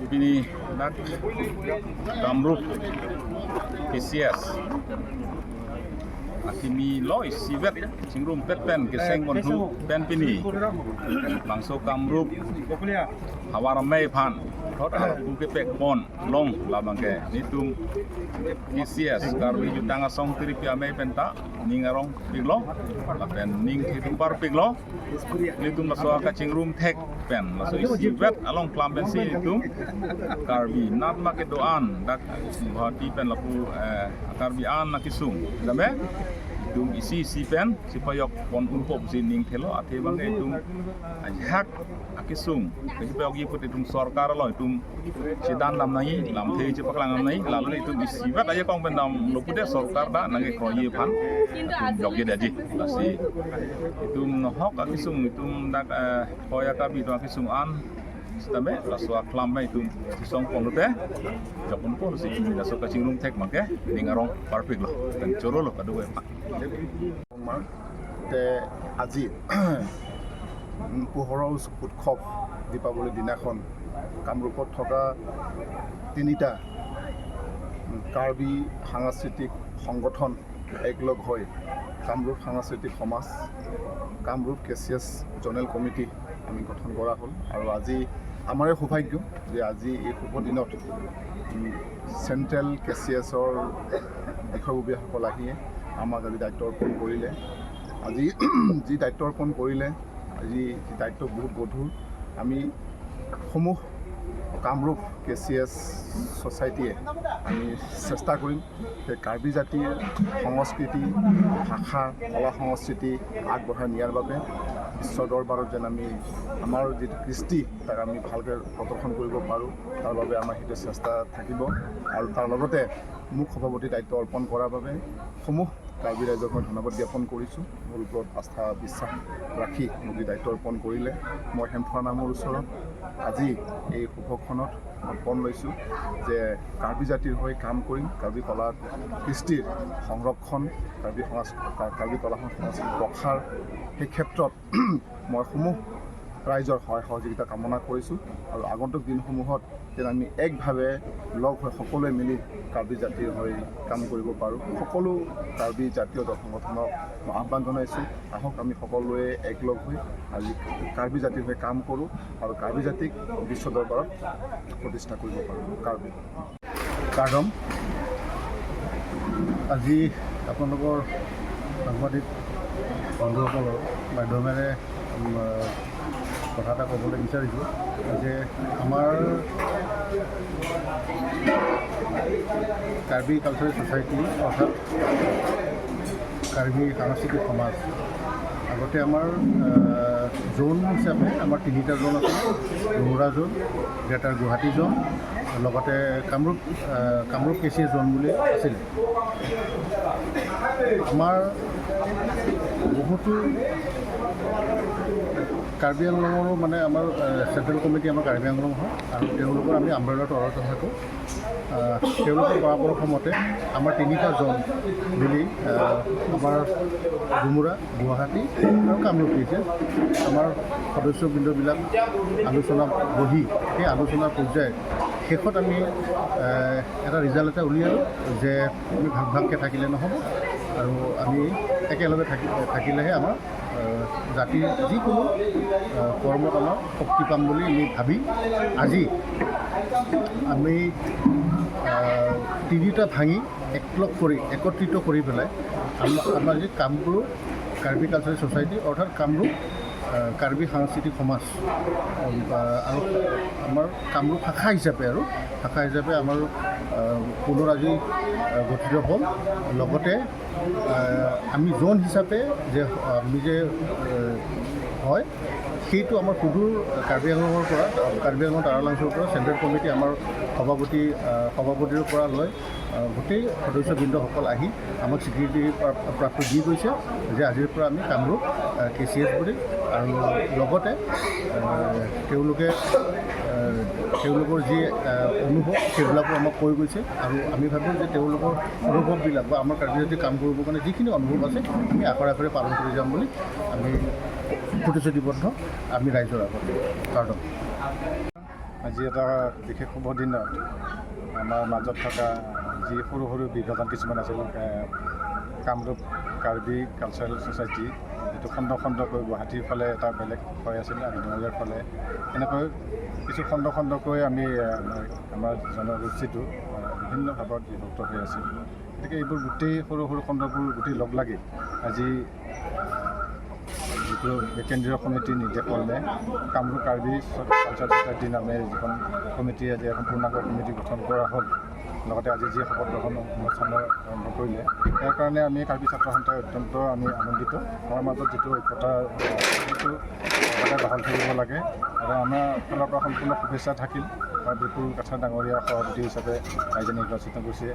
Ipini dak Kamrup KCS akimi lo isiwet chingrum pet pen ke seng bontu pen pini bangso Kamrup hawaramei phan thot ku ke pek pon long labangke nitum KCS Karbi jutanga song tiri pi amei penta ningarong piglo lapen ning thitum par piglo nitum laso ka chingrum thek pen laso isiwet along klam pen si nitum Karbi nat ma ke doan dak Guwahati pen lapu Karbi an nakisung dame itum isi isi pen sipayok pon unpop si ning thelo athe bang itum hak akisung ke sipayok yiput itum sarkar lo itum sidan lam nai lam the che paklang lam nai lalu itum isi bat aja kong pen dam lopude sarkar da nange kroye phan itum jok ye daji lasi itum hok akisung itum dak koya kabi to akisung an tame laso aklam mai itum sisong ponglote jokun pon si laso kaching rum thek make ningarong perfect lo tan choro lo kadu e তে আজি পোহৰৰ উৎসৱ দীপাৱলীৰ দিনাখন কামৰূপত থকা তিনিটা কাৰ্বি সাংস্কৃতিক সংগঠন একলগ হৈ কামৰূপ সাংস্কৃতিক সমাজ, কামৰূপ কেচিএছ জ'নেল কমিটি আমি গঠন কৰা হ'ল। আৰু আজি আমাৰে সৌভাগ্য যে আজি এই শুভ দিনত চেণ্ট্ৰেল কেচিএছৰ বিষয়ববীয়াসকল আহিয়ে আমাক আজি দায়িত্ব অৰ্পণ কৰিলে। আজি যি দায়িত্ব অৰ্পণ কৰিলে, আজি যি দায়িত্ব বহুত গধুৰ। আমি সমূহ কামৰূপ কেচিএছ ছ'চাইটিয়ে আমি চেষ্টা কৰিম যে কাৰ্বি জাতিৰ সংস্কৃতি, ভাষা, কলা সংস্কৃতি আগবঢ়াই নিয়াৰ বাবে বিশ্ব দৰবাৰত যেন আমি আমাৰ যিটো কৃষ্টি, তাক আমি ভালকৈ প্ৰদৰ্শন কৰিব পাৰোঁ, তাৰ বাবে আমাৰ সেইটো চেষ্টা থাকিব। আৰু তাৰ লগতে মোক সভাপতি দায়িত্ব অৰ্পণ কৰাৰ বাবে সমূহ কাৰ্বি ৰাইজক মই ধন্যবাদ জ্ঞাপন কৰিছোঁ। মোৰ ওপৰত আস্থা বিশ্বাস ৰাখি মোক যি দায়িত্ব অৰ্পণ কৰিলে, মই হেমফৰা নামৰ ওচৰত আজি এই শুভক্ষণত মই পণ লৈছোঁ যে কাৰ্বি জাতিৰ হৈ কাম কৰিম। কাৰ্বি কলা কৃষ্টিৰ সংৰক্ষণ, কাৰ্বি কলা সংস্কৃতিৰ প্ৰসাৰ, সেই ক্ষেত্ৰত মই সমূহ ৰাইজৰ সহায় সহযোগিতা কামনা কৰিছোঁ। আৰু আগন্তুক দিনসমূহত যেন আমি একভাৱে লগ হৈ সকলোৱে মিলি কাৰ্বি জাতিৰ হৈ কাম কৰিব পাৰোঁ। সকলো কাৰ্বি জাতীয় দল সংগঠনক মই আহ্বান জনাইছোঁ, আহক আমি সকলোৱে একলগ হৈ আজি কাৰ্বি জাতিৰ হৈ কাম কৰোঁ আৰু কাৰ্বি জাতিক বিশ্ব দৰবাৰত প্ৰতিষ্ঠা কৰিব পাৰোঁ। কাৰ্বি কাৰ্ডম, আজি আপোনালোকৰ সাংবাদিক বন্ধুসকলৰ মাধ্যমেৰে কথা এটা ক'বলৈ বিচাৰিছোঁ যে আমাৰ কাৰ্বি কালচাৰেল ছ'চাইটি, অৰ্থাৎ কাৰ্বি সাংস্কৃতিক সমাজ, আগতে আমাৰ জ'ন হিচাপে আমাৰ তিনিটা জ'ন আছিল, ৰৌৰা জ'ন, গ্ৰেটাৰ গুৱাহাটী জ'ন, লগতে কামৰূপ কেচিএছ জ'ন বুলি আছিল। আমাৰ বহুতো কাৰ্বি আংলঙৰো, মানে আমাৰ চেণ্ট্ৰেল কমিটি আমাৰ কাৰ্বি আংলং হয় আৰু তেওঁলোকৰ আমি আমব্ৰেলাৰ তলতে থাকোঁ। তেওঁলোকৰ পৰামৰ্শ মতে আমাৰ তিনিটা জ'ন মিলি আমাৰ ডুমুৰা, গুৱাহাটী আৰু কামৰূপ হৈছে। আমাৰ সদস্যবৃন্দবিলাক আলোচনা বহি সেই আলোচনাৰ পৰ্যায়ত শেষত আমি এটা ৰিজাল্ট এটা উলিয়ালোঁ যে আমি ভাগ ভাগকৈ থাকিলে নহ'ব আৰু আমি একেলগে থাকিলেহে আমাৰ জাতিৰ যিকোনো কৰ্মত আমাৰ শক্তি পাম বুলি আমি ভাবি আজি আমি তিনিটা ভাঙি একলগ কৰি, একত্ৰিত কৰি পেলাই আমাৰ যি কামৰূপ কাৰ্বি কালচাৰেল ছ'চাইটি, অৰ্থাৎ কামৰূপ কাৰ্বি সাংস্কৃতিক সমাজ আৰু আমাৰ কামৰূপ শাখা হিচাপে আমাৰ পুনৰ আজি গঠিত হ'ল। লগতে আমি জ'ন হিচাপে যে আমি যে হয়, সেইটো আমাৰ সুদূৰ কাৰ্বি আংলঙৰ পৰা, কাৰ্বি আংলং তাৰালাংছৰ পৰা চেণ্ট্ৰেল কমিটি আমাৰ সভাপতিৰ পৰা লৈ গোটেই সদস্যবৃন্দসকল আহি আমাক স্বীকৃতি প্ৰাপ্ত দি গৈছে যে আজিৰ পৰা আমি কামৰূপ কেচিএছ বুলি। আৰু লগতে তেওঁলোকে তেওঁলোকৰ যি অনুভৱ, সেইবিলাকো আমাক কৈ গৈছে। আৰু আমি ভাবোঁ যে তেওঁলোকৰ অনুভৱবিলাক বা আমাৰ কাৰ্বি জাতিৰ কাম কৰিবৰ কাৰণে যিখিনি অনুভৱ আছে, আমি আখৰে আখৰে পালন কৰি যাম বুলি আমি প্ৰতিশ্ৰুতিবদ্ধ আমি ৰাইজৰ আগত। কাৰণ আজি এটা বিশেষ শুভ দিনত আমাৰ মাজত থকা যি সৰু সৰু বিভাজন কিছুমান আছিল, কামৰূপ কাৰ্বি কালচাৰেল ছ'চাইটি যিটো খণ্ড খণ্ডকৈ গুৱাহাটীৰ ফালে এটা বেলেগ হৈ আছিল আৰু ডিমাপুৰৰ ফালে এনেকৈ কিছু খণ্ড খণ্ডকৈ আমি আমাৰ জনগোষ্ঠীটো বিভিন্ন ভাগত বিভক্ত হৈ আছিল। গতিকে এইবোৰ গোটেই সৰু সৰু খণ্ডবোৰ গোটেই লগ লাগি আজি যিটো কেন্দ্ৰীয় সমিতিৰ নিৰ্দেশ মৰ্মে কামৰূপ কাৰ্বি কালচাৰ ছ'চাইটি নামে যিখন সমিতি, আজি এখন পূৰ্ণাংগ সমিতি গঠন কৰা হ'ল, লগতে আজি যি শপত গ্ৰহণ অনুষ্ঠানৰ আৰম্ভ কৰিলে, ইয়াৰ কাৰণে আমি কাৰ্বি ছাত্ৰ সন্থাই অত্যন্ত আমি আনন্দিত। আমাৰ মাজত যিটো ঐক্যতা, সেইটো সদায় বাহাল থাকিব লাগে আৰু আমাৰ ফালৰ পৰা সম্পূৰ্ণ শুভেচ্ছা থাকিল। আমাৰ বিপুল কাছাৰ ডাঙৰীয়া সভাপতি হিচাপে ৰাইজে নিৰ্বাচিত কৰিছে।